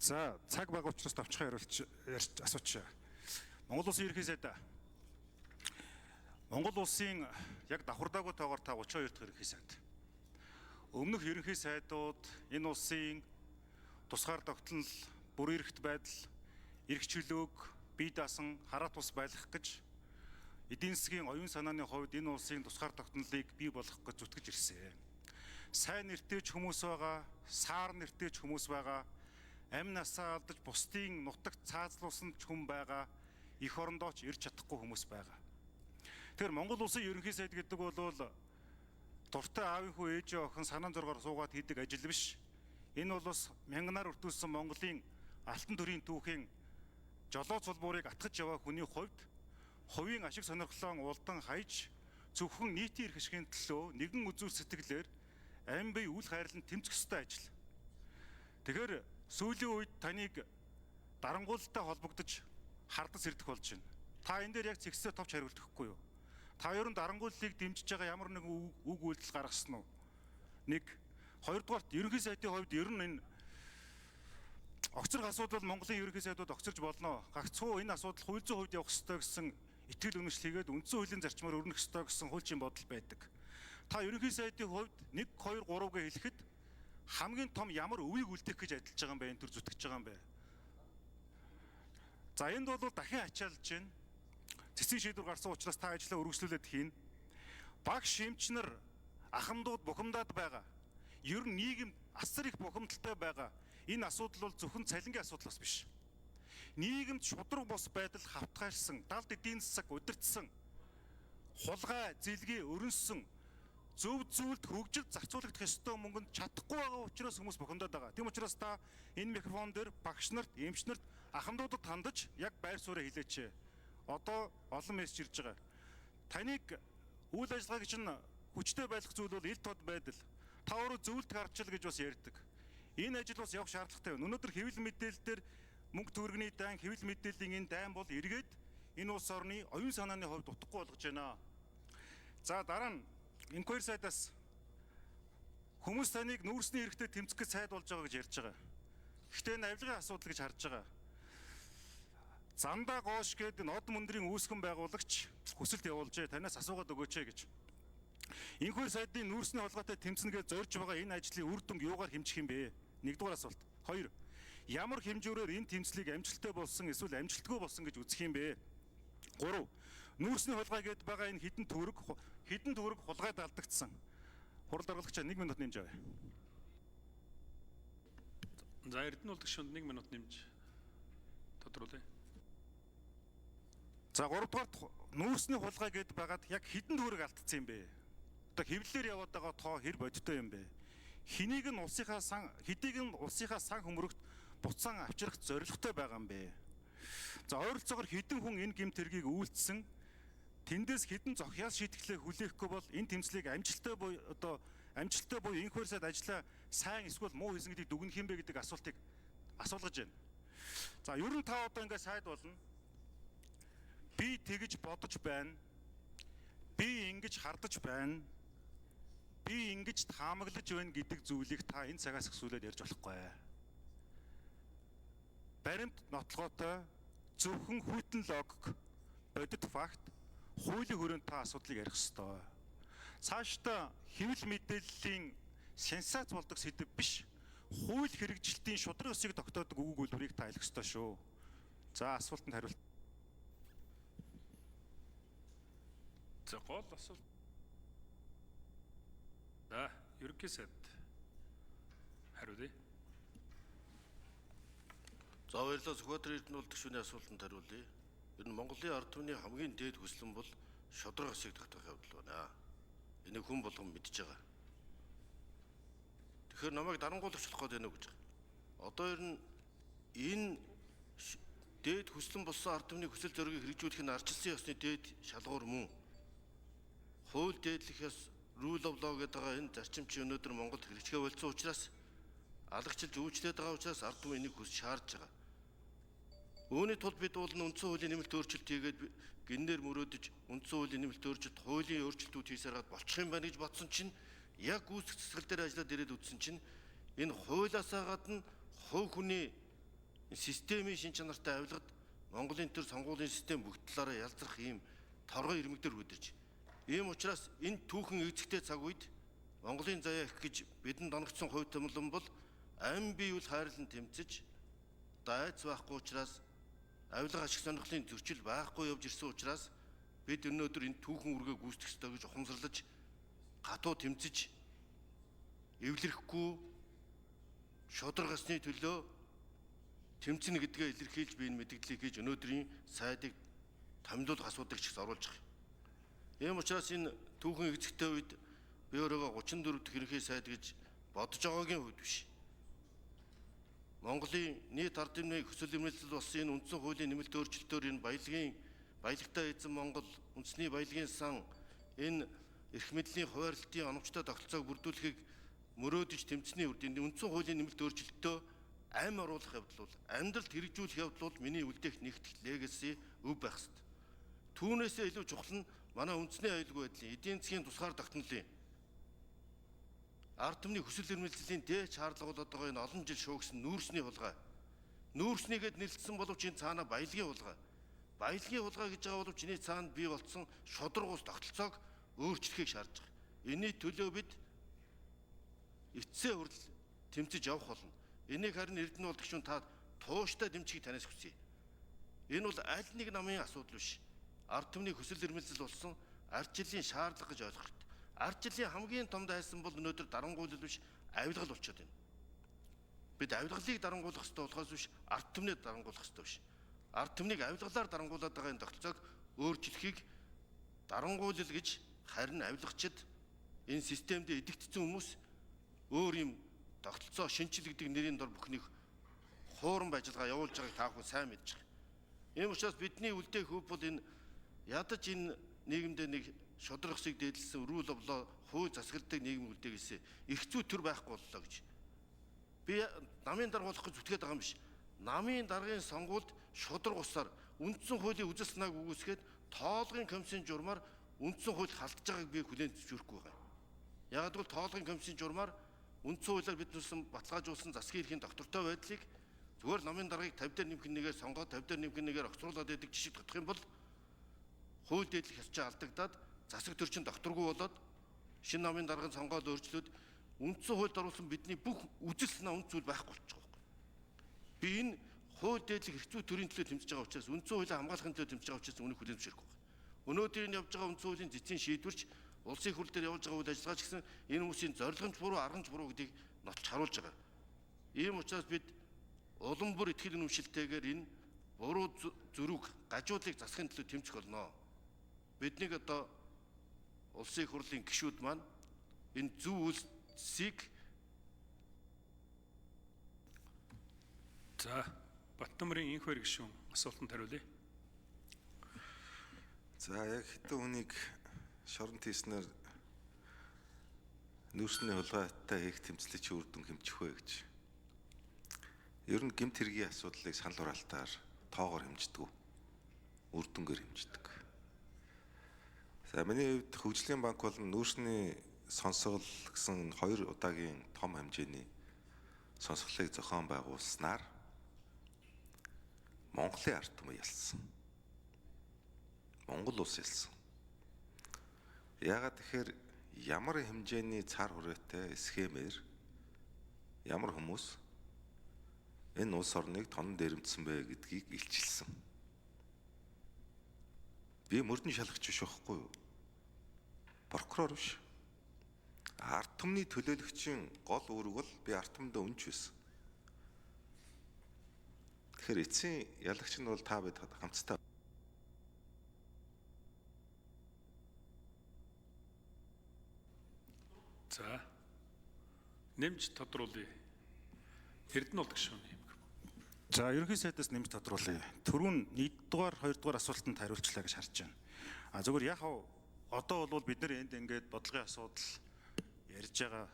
За, цаг бага учраас товчхон хариулч ярьж асуучих. Монгол Улсын ерөнхий сайд, Монгол улсын яг давхардаагүй тоогоор та 32 дахь ерөнхий сайд. Өмнөх ерөнхий сайдууд энэ улсын тусгаар тогтнол, бүр эрхт байдал, эрх чөлөөг бие даасан хараат ус байлгах гэж эдийн засгийн оюун санааны хувьд энэ улсын тусгаар тогтнолыг бий болгох гэж зүтгэж ирсэн. Сайн нэртэй ч хүмүүс байгаа, саар нэртэй ч хүмүүс байгаа, амь насаа алдаж бусдын нутагт цаазлуулсан ч хүн байгаа, эх орондоо ч ирж чадахгүй хүмүүс байгаа. Тэгэхээр Монгол улсын ерөнхий сайд гэдэг бол дуртай аавын хүү ээжээ охин санаан зоргоор суугаад хийдэг ажил биш. Энэ бол бас мянганаар өртүүлсэн Монголын алтан төрийн түүхийн жолоо цулбуурыг атгаж яваа хүний хувьд хувийн ашиг сонирхлоо улдан хаяж зөвхөн нийтийн эрх ашигын төлөө нэгэн үзүүр сэтгэлээр амь бие үл хайрлан тэмцэх ёстой ажил. Тэгэхээр сүүлийн үед таныг дарангуйлалтай холбогдож хардас ирдэх болж байна. Та энэ дээр яг зэгсээ товч хариулт өгөхгүй юу? Та ер нь дарангуйллыг дэмжиж байгаа ямар нэгэн үг үйлдэл гаргасан уу? Нэг. Хоёрдугаарт, ерөнхий сайдын хувьд ер нь энэ огцрох асуудал Монголын ерөнхий сайдууд огцорч болно. Гагцхүү энэ асуудал хууль зүйн хувьд явах ёстой гэсэн итгэл үнэмшил хийгээд үндсэн хуулийн зарчмаар өрнөх ёстой гэсэн хуульчийн бодол байдаг. Та ерөнхий сайдын хувьд 1 2 3 гэж хэлэхэд хамгийн том ямар өвийг үлдээх гэж ажиллаж байгаа юм бэ? Энэ төр зүтгэж байгаа юм бэ? За, энд бол дахин ачаалж байна. Цэцгийн шийдвэр гарсан учраас та ажлаа өргөжлүүлээд хийнэ. Багш эмч нар, ахмадууд бухимдаад байгаа. Ер нь нийгэм асар их бухимдалтай байгаа. Энэ асуудал бол зөвхөн цалингийн асуудал бас биш. Нийгэмд шударга бус байдал хавтгайлсан, далд эдийн засаг удирдсан, хулгай, зэлгээ өрнөссөн, зөв зүйлд хөгжилд зарцуулагдах ёстой мөнгөнд чадахгүй байгаа учраас хүмүүс бухимдаад байгаа. Тийм учраас та энэ микрофон дээр багш нарт, эмч нарт, ахмадуудад хандаж яг байр сууриа хэлээч. Одоо олон мессеж ирж байгаа. Таныг үйл ажиллагааг чинь хүчтэй байх зүйл бол ил тод байдал. Та өөрөө зөвлөлт гарчил гэж бас ярьдаг. Энэ ажил бас явах шаардлагатай байна. Өнөөдөр хэвлэл мэдээлэл дээр мөнгө төгрөгийн дайн, хэвлэл мэдээллийн энэ дайн бол эргээд энэ улс орны оюун санааны хувьд утгагүй болгож байна. За, дараа нь Inquiry сайдаас хүмүүс таныг нүүрсний эрэхтэй тэмцэх гэж сайд болж байгаа гэж ярьж байгаа. Гэхдээ энэ авилгын асуудал гэж харж байгаа. Зандаа Гоош гэдэг нод мөндрийн үүсгэн байгуулагч хүсэлт явуулжээ. Танаас асуугаад өгөөч гэж. Инхүр сайдын нүүрсний холгоотой тэмцэнэ гэж зорж байгаа энэ ажлын үр дүнг юугаар хэмжих юм бэ? Нэгдүгээр асуулт. Хоёр. Ямар хэмжүүрээр энэ тэмцлийг амжилттай болсон эсвэл амжилтгүй болсон гэж үзэх юм бэ? Гурав. Нүүрсний хулгай гэдээ байгаа энэ хэдэн төгрөг хулгайд алдагдсан. Хурал даргалагчаа 1 минут нэмж авъя. За, Эрдэнэ улдах шүнд 1 минут нэмж тодруулъя. За, гуравдугаарт нүүрсний хулгай гэдээ байгаад яг хэдэн төгрөг алдсан юм бэ? Одоо хэвлэлээр яваад байгаа тоо хэр бодиттой юм бэ? Хэнийг нь улсынхаа сан хэдийг нь улсынхаа сан хөмрөгт буцаан авчрах зорилготой байгаа юм бэ? За, ойролцоогоор хэдэн хүн энэ гэмт хэргийг үйлдсэн, тэндээс хэдэн зохиол шийтгэлээ хүлээхгүй бол энэ тэмцлийг амжилттай буюу одоо амжилттай буюу инх сайд ажлаа сайн эсвэл муу хийсэн гэдгийг дүгнэх юм бэ гэдэг асуултыг асуулгаж байна. За, ер нь та одоо ингээд сайд болно. Би тэгж бодож байна. Би ингэж хардаж байна. Би ингэж таамаглаж байна гэдэг зүйлийг та энэ цагаас эхлүүлээд ярьж болохгүй. Баримт нотлогоотой зөвхөн хүйтэн логик, бодит факт, хуулийн хүрээнд та асуудлыг ярих ёстой. Цаашдаа хэвлэл мэдээллийн сенсац болдог сэдэв биш. Хууль хэрэгжилтийн шудраг ёсыг тогтоодог үг өгүүлбэрийг та хэлэх ёстой шүү. За, асуултанд хариулт. За, гол асуулт. За, ерөнхий сайд хариулъя. За, баярлалаа. Сүхбаатар Эрдэнэ улдах шүний асуултанд хариулъя. Ер нь Монголын ард түмний хамгийн дээд хүслэн бол шударга ёсыг тогтоох явдал байна. Энийг хүн болгон мэдж байгаа. Тэгэхээр намайг дарангуулагчлах гээд байна уу гэж байгаа. Одоо ер нь энэ дээд хүслэн болсон ард түмний хүсэл зоригийг хэрэгжүүлэх нь арчилсан ёсны дээд шалгуур мөн. Хууль дээдлэх ёс, rule of law гэдэг байгаа энэ зарчим чи өнөөдөр Монголд хэрэгжихээ болсон учраас, алагчилж үйлчлээд байгаа учраас ард түмэн энийг хүс шаардж байгаа. Үүний тулд бид бол үндсэн хуулийн нэмэлт өөрчлөлт хийгээд гиннээр мөрөөдөж үндсэн хуулийн нэмэлт өөрчлөлт, хуулийн өөрчлөлтүүд хийсээр гад болчих юм байна гэж бодсон чинь яг гүйцэтгэх цэцгэл дээр ажиллаад ирээд үзсэн чинь энэ хуулиасаа гадна хувь хүний Системийн шин чанартай авилгад Монголын төр сонгуулийн систем бүгд талаараа ялзрах ийм торгой ирмэг дээр хүдэрч. Ийм учраас энэ түүхэн эзэгтэй цаг үед Монголын заяа их гэж бидэнд онгоцсон хувь томлон бол амь биевэл хайрлан тэмцэж дайц байхгүй учраас авилга ашиг сонирхлын зөрчил байхгүй явж ирсэн учраас бид өнөөдөр энэ түүхэн үүргээ гүйцэтгэх ёстой гэж ухамсарлаж гатуу тэмцэж эвлэрэхгүй шударга ёсны төлөө тэмцэнэ гэдгээ илэрхийлж би энэ мэдээллийг хийж өнөөдрийн сайдыг томилуулах асуудыг ч их оруулж байгаа. Ийм учраас энэ түүхэн эзэгтэй үед би өөрийгөө 34 дахь ерөнхий сайд гэж бодож байгаагийн хувьд биш. Монголын нийт ард түмний хүсэл эрмэлзэл болсон энэ үндсэн хуулийн нэмэлт өөрчлөлтөөр энэ баялагын баялагтай эзэн Монгол үндэсний баялагын сан энэ эрх мэдлийн хуваарлтын оновчтой тогтолцоог бүрдүүлэхийг мөрөөдөж тэмцсэний үр дүнд үндсэн хуулийн нэмэлт өөрчлөлтөө амь оруулах явдал бол амьдралд хэрэгжүүлэх явдал бол миний үлдээх нэгтгэх легаси өв байх ёстой. Түүнээсээ илүү чухал нь манай үндэсний аюулгүй байдлын эдийн засгийн тусгаар тогтнолын ард түмний хүсэл эрмэлзлийн дээд шаардлага болоод байгаа энэ олон жил шуугсан нүүрсний хулгай. Нүүрснийгээд нэрлэлсэн боловч энэ цаана баялагын хулгай. Баялагын хулгай гэж байгаа боловч энэ цаана бий болцсон шударга ус тогтолцоог өөрчлөхийг шаардж байгаа. Энэний төлөө бид эцсээ хүртэл тэмцэж явах болно. Энийг харин Эрдэнэ болдогчун та тууштай дэмжихийг танаас хүсье. Энэ бол аль нэг намын асуудал биш. Ард түмний хүсэл эрмэлзэл болсон ардчлалын шаардлага гэж ойлгох хэрэгтэй. Ардчлалын хамгийн том дайсан бол өнөөдөр дарангуйлал биш, авилгал болчиход байна. Бид авилгалыг дарангуйлах хэрэгтэй болохоос биш, ард түмнийг дарангуйлах хэрэгтэй биш. Ард түмнийг авилгалаар дарангуулад байгаа энэ тогтолцоог өөрчлөхийг дарангуйлал гэж харин авилгачид энэ системд эдэгдсэн хүмүүс өөр юм тогтолцоо шинжил гэдэг нэрийн дор бүхнийг хуурам ажиллагаа явуулж байгааг та бүхэн сайн мэдж байгаа. Ийм учраас бидний үлдээх хөв бол энэ ядаж энэ нийгэмдээ нэг шударгасыг дээдлсэн өрүүл облоо хууль засагладаг нийгэм үлдээгээс эрх зүй төр байхгүй боллоо гэж. Би намын дарга болох гэж зүтгээд байгаа юм биш. Намын даргын сонгуульд шударга усаар үндсэн хуулийн үзэл санааг үгүйсгээд тоолгын комиссийн журмаар үндсэн хууль халтж байгааг би хүлээн зөвшөөрөхгүй байгаа. Яг гэвэл тоолгын комиссийн журмаар үндсэн хуулиар бид нүсэн баталгаажуулсан засгийн эрхийн доктортой байдлыг зүгээр намын даргаыг 50 дээр нэмэх нэгээр сонгоод 50 дээр нэмэх нэгээр огцруулад байдаг жишг татах юм бол хууль дээдлэх ёсчоо алдагдаад засаг төрчин докторгүй болоод шинэ намын даргын сонгоод өөрчлөөд үндсэн хуульд оруулсан бидний бүх үзэл санаа үнд зүйл байхгүй болчих واخгүй. Би энэ хууль дээдлэх эрх зүй төрийн төлөө тэмцэж байгаа учраас үндсэн хуулийг хамгаалахын төлөө тэмцэж байгаа учраас үүнийг хүлээн зөвшөөрөхгүй байна. Өнөөдөр энэ явж байгаа үндсэн хуулийн цэцгийн шийдвэрч улсын их хурл дээр явуулж байгаа үйл ажиллагаа ч гэсэн энэ хүмүүсийн зорилго нь буруу, арга нь буруу гэдгийг нотолж харуулж байгаа. Ийм учраас бид улам бүр итгэл үнэмшилтэйгээр энэ буруу зөрүүг гажуудлыг засахын төлөө тэмцэх болно. Биднийг одоо улсын их хурлын гишүүд маань энэ зөв үйлсийг За Баттамрын инх хоёр гишүүн асуултанд хариулъя. За яг хэдэн хүнийг шоронд хийснээр нүүрсний хулгайтай хийх тэмцлийг чи үр дүн хэмжих вэ гэж. Ер нь гэмт хэргийн асуудлыг санал хураалтаар тоогоор хэмждэг. Үр дүнгээр хэмждэг. За миний хувьд хөгжлийн банк болон нүүрсний сонсгол гэсэн хоёр удаагийн том хэмжээний сонсголыг зохион байгуулснаар Монголын ард түмэн ялсан. Монгол улс ялсан. Яагаад тэгэхээр ямар хэмжээний цар хүрээтэй схемээр ямар хүмүүс энэ улс орныг тонон дээрэмдсэн бэ гэдгийг илчилсэн. Би мөрдөн шалгагч биш байхгүй юу? Прокурор биш. Ард түмний төлөөлөгчийн гол үүрэг бол би ард түмэндээ үнэнч байсан. Тэгэхээр эцсийн ялагч нь бол та бид хамтдаа. За нэмж тодруулъя. Эрдэнэ болдог гишүүн юм. За ерөнхий сайдаас нэмж тодруулъя. Түрүүн 1-р 2-р асуултанд хариулчлаа гэж харж байна. А зөвхөн яг одоо бол бид нар энд ингээд бодлогын асуудал ярьж байгаа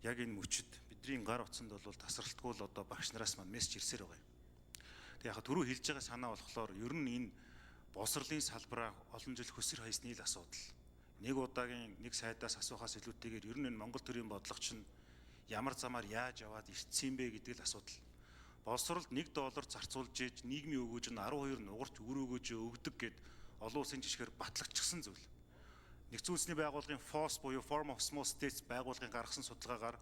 яг энэ мөчид бидний гар утсанд бол тасралтгүй л одоо багш нараас маань мессеж ирсээр байгаа юм. Тэг яг түрүү хэлж байгаа санаа болохоор ер нь энэ боловсролын салбараа олон жил хөсөр хайсны л асуудал. Нэг удаагийн нэг сайдаас асуухаас илүүтэйгээр ер нь энэ Монгол төрийн бодлого чинь ямар замаар яаж яваад ирсэн бэ гэдэг л асуудал. Боловсролд 1 доллар зарцуулж иж нийгмийн өгөөж нь 12 нугарч үр өгөөж өгдөг гэд олон улсын жишгээр батлагчсан зүйл. Нэгдсэн үндэсний байгууллагын FOSS буюу Forum of Small States байгууллагын гаргасан судалгаагаар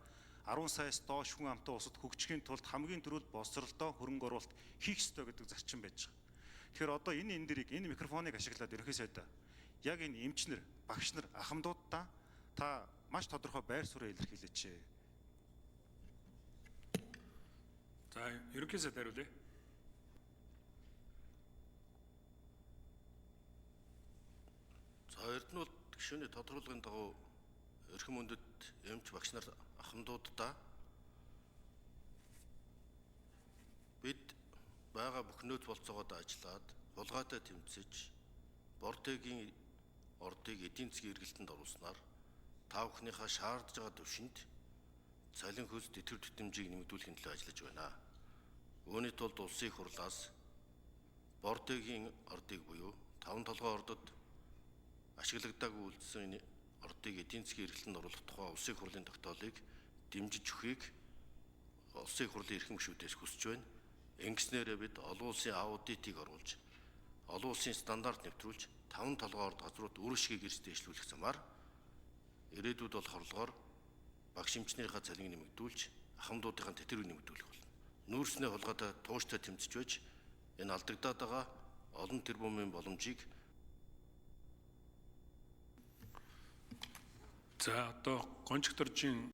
10 саяас доош хүн амтай улсад хөгжихийн тулд хамгийн түрүүнд боловсролдоо хөрөнгө оруулалт хийх ёстой гэдэг зарчим байж байгаа. Тэгэхээр одоо энэ эндэрийг энэ микрофоныг ашиглаад ерөнхий сайдаа яг энэ эмчнэр, багш нар, ахмадуудаа та маш тодорхой байр сууриа илэрхийлээч. За, ерөнхий сайд хариулъя. За, Эрдэнэ бол гишүүний тодруулгын дагуу эрхэм мөндөд эмч багш нар ахмадуудаа бид байгаа бүх нөөц болцоогоод ажиллаад хулгайтай тэмцэж Бордегийн ордыг эдийн засгийн эргэлтэнд оруулснаар та бүхнийхээ шаардж байгаа төвшөнд цалин хөлс тэтгэвэр тэтгэмжийг нэмэгдүүлэхин төлөө ажиллаж байна. Үүний тулд улсын их хурлаас Бордегийн ордыг буюу таван толгой ордод ашиглагдаагүй үлдсэн энэ ордыг эдийн засгийн эргэлтэнд оруулах тухай улсын их хурлын тогтоолыг дэмжиж өгөхийг улсын их хурлын эрхэм гишүүдээс хүсэж байна. Ингэснээрээ бид олон улсын аудитыг оруулж, олон улсын стандарт нэвтрүүлж, таван толгой орд газрууд үр ашгийг эрс дэвшлүүлэх замаар ирээдүйд болох орлогоор багш эмчнэрийнхаа цалинг нэмэгдүүлж, ахмадуудынхаа тэтгэврийг нэмэгдүүлэх болно. Нүүрснээ хулгайтай тууштай тэмцэж байж энэ алдагдаад байгаа олон тэрбумын боломжийг За, одоо Гончиг доржийн